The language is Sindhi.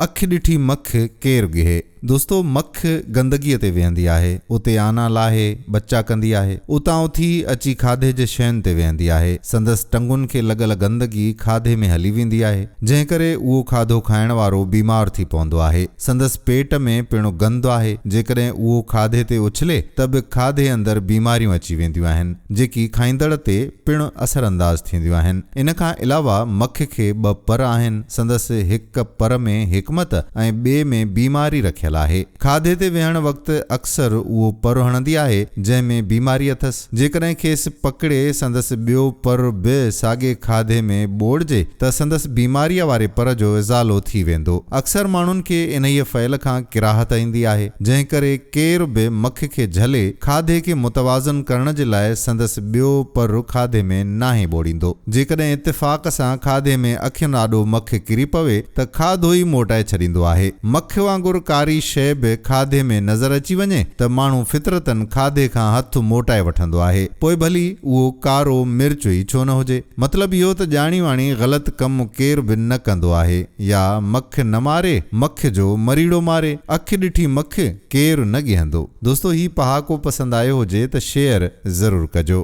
اک ڏٺي مک ڪير ڳهي؟ دوستو مک گندگيء تي ويهندي آهي، اتي آنا لاهي ٻچا ڪندي آهي، اتان اٿي اچي کاڌي جي شين تي ويهندي آهي، سندس ٽنگن کي لڳل گندگي کاڌي ۾ هلي ويندي آهي، جنهن ڪري اهو کاڌو کائڻ وارو بيمار ٿي پوندو آهي، سندس پيٽ ۾ پڻ گند آهي، جيڪڏهن اهو کاڌي تي اڇلي ته به کاڌي اندر بيماريون اچي وينديون آهن، جيڪي کائيندڙ تي پڻ اثرانداز ٿينديون آهن. ان کان علاوه مک کي ٻه پر آهن، سندس هڪ پر ۾ حڪمت ۽ ٻئي ۾ بيماري رکيل آهي. کاڌي تي ويهڻ وقت اڪثر اهو پر هڻندي آهي، جنهن ۾ بيماري اٿس. جيڪڏهن کيس پڪڙي سندس ٻيو پر به ساڳئي کاڌي ۾ ٻوڙجي ته سندس بيماريء واري پر جو ازالو ٿي ويندو. اڪثر ماڻهن کي انهيء فعل کان ڪراهت ايندي آهي، جنهن ڪري ڪير به مک کي جهلي کاڌي کي متوازن ڪرڻ جي لاء سندس ٻيو پر کاڌي ۾ ناهي ٻوڙيندو. جيڪڏهن اتفاق سان کاڌي ۾ اکين آڏو مک ڪري پوي ته کاڌو ئي موٽائي ڇڏيندو آهي. مک وانگر ڪاري شيء به کاڌي ۾ نظر اچي وڃي ته ماڻهو فطرتاً کاڌي کان هٿ موٽائي وٺندو آهي، پوء ڀلي اهو ڪارو مرچ ئي ڇو نه هجي. مطلب اهو ته ڄاڻي واڻي غلط ڪم ڪير به نه ڪندو آهي. يا مک نه ماري، مک جو مريڙو ماري. اک ڏٺي مک ڪير نه ڳيهندو. دوستو هي پهاڪو پسند آيو هجي ته شيئر ضرور ڪجو.